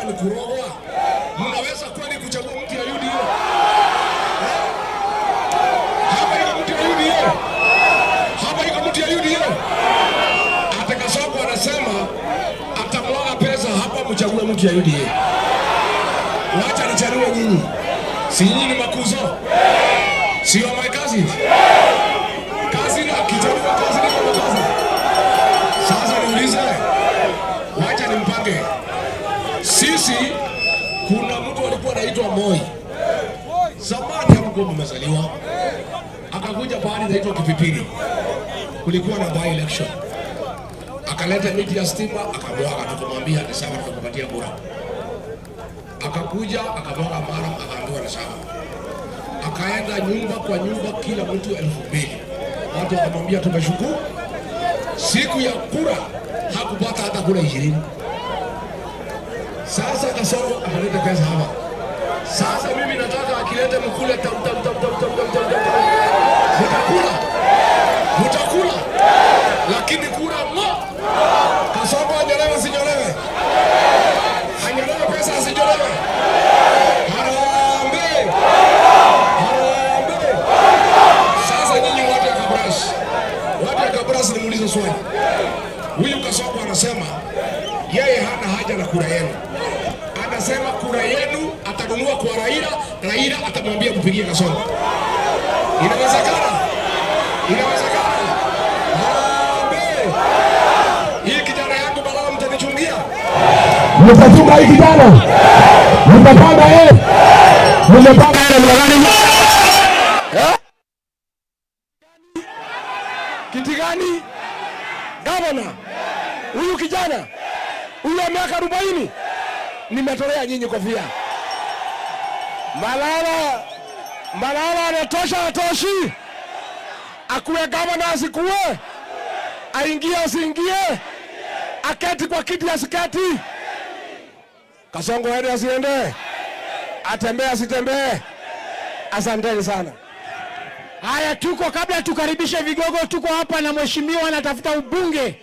Kama ni kurogwa, mnaweza kweli kuchagua mtu ya UDA? Eh? Hapa iko mtu ya UDA? Hapa iko mtu ya UDA? Hata Kasongo anasema atamwaga pesa hapa, mchague mtu ya UDA. Wacha nichanue nyinyi, si nyinyi ni makuzo? Sio my cousins? Cousin akichanua cousin ni cousin. Sasa niulize, wacha nimpange. Sisi kuna mtu alikuwa anaitwa Moi. Zamani hamkuwa mmezaliwa. Akakuja pahali inaitwa Kipipiri. Kulikuwa na by election. Akaleta miti ya stima akamwaga, tukamwambia ni sawa, tukakupatia kura. Akakuja akamwaga murram, akaambiwa ni sawa. Akaenda nyumba kwa nyumba, kila mtu 2000. Watu wakamwambia tumeshukuru. Siku ya kura hakupata hata kura 20. Sasa Kasongo akaleta pesa hapa. Sasa mimi nataka akilete mkule tam tam tam tam tam tam tam tam. Mtakula. Mtakula. Lakini kura ngo. Kasongo anyolewe sinyolewe? Anyolewe pesa asinyolewe? Harambee. Harambee. Sasa nyinyi watu ya Kabras, watu ya Kabras, nimuulize swali. Huyu Kasongo anasema yeye hana haja na kura yenu. Anasema kura yenu atanunua kwa Raila, Raila atamwambia mpigie Kasongo. Inawezekana? Inawezekana? Harambee! Hii kijana yangu Balala mtanichungia? Mtachunga hii kijana? Mtapanga yeye? Mmepanga yeye namna gani? Eh? Kiti gani? Gavana. Huyu kijana huyu wa miaka 40 nimetolea nyinyi kofia. Malala, Malala anatosha, atoshi? Akuwe gavana asikuwe? Aingie asiingie? Aketi kwa kiti asiketi? Kasongo aende asiende? Atembee asitembee? Asanteni sana. Haya, tuko kabla tukaribishe vigogo, tuko hapa na mheshimiwa anatafuta ubunge.